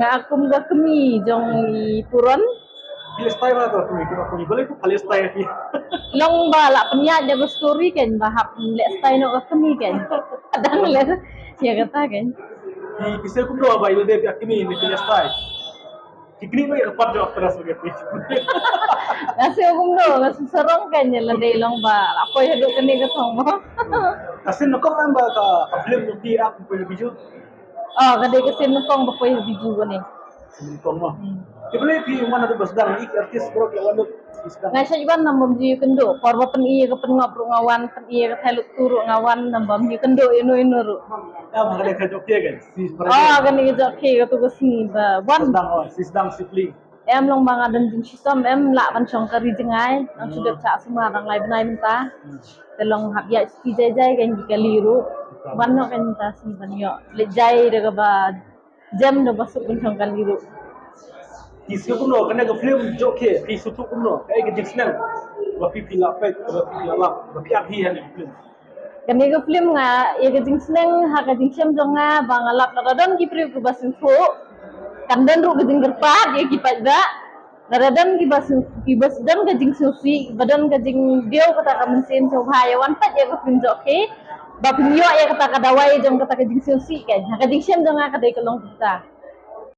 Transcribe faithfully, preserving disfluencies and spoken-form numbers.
Nga kum ka kmie jong i Puron. Palestine ba ka kmie, ka kmie, balei ka Palestine phi? Long ba la pynïaid da ka story kan, ba hap leh style noh ka kmie kan. Dang leh ïa kata kan. Phi, phi sngew kumno ba ïa lade phi ïa kmie ne Palestine? Ki kmie ba ïa ka part jong actress ba ka phi. Nga sngew kumno, nga sngew sarong kan ïa lade long ba la poi haduh kane ka thong mo. Ka scene nyngkong em ba ka, ka film jong phi ïa poi ha Bijou? Oh, ka dei ka scene nyngkong ba poi ha Bijou kane. Scene nyngkong mo. Hmm. Te balei phi wan haduh ba sdang, i artist baroh ki wan haduh ba sdang? Nga shait wan namar bym ju ïakynduh. Por ba pyni ïa ka pynngop ruh nga wan, pyni ïa ka thailut tu ruh nga wan, namar bym ju ïakynduh ïano ïano ruh. Em, ka dei ka jong phi kan? Shi para. Oh, kane ka jong phi, katu ka sngi ba wan. Sdang, oh, shi sdang shi plie. Em, long ba nga don jingshitom, em lah ban shong ka ri jngai, nang shu dep shah sumar dang lai bnai mynta. Hmm. Te long hap ïaid suki jai jai kan ki kali ruh. Wan noh kan mynta sngi ban ïoh leit jai da kaba jem da ba suk ban shong kali ruh. Phi sngew kumno, kane ka film jong phi, phi sngewthuh kumno, kaei ka jingsneng ba phi, phi la peit, ba phi la lap, ba phi ap hi ha kane ka film? Kane ka film nga, ïa ka jingsneng ha ka jingshem jong nga ba nga lap lada don ki briew kiba sngewthuh, kan don ruh ka jingkyrpad ïa ki paidbah. Lada don kiba sngewthuh, kiba don ka jingsngewsih, ba don ka jingdiaw kata ka mynsiem sngewbha ïa wan peit ïa ka film jong phi, ba phin ïoh ïa kata ka dawai jong kata ka jingsngewsih kan. Ha ka jingshem jong nga ka dei ka long kata.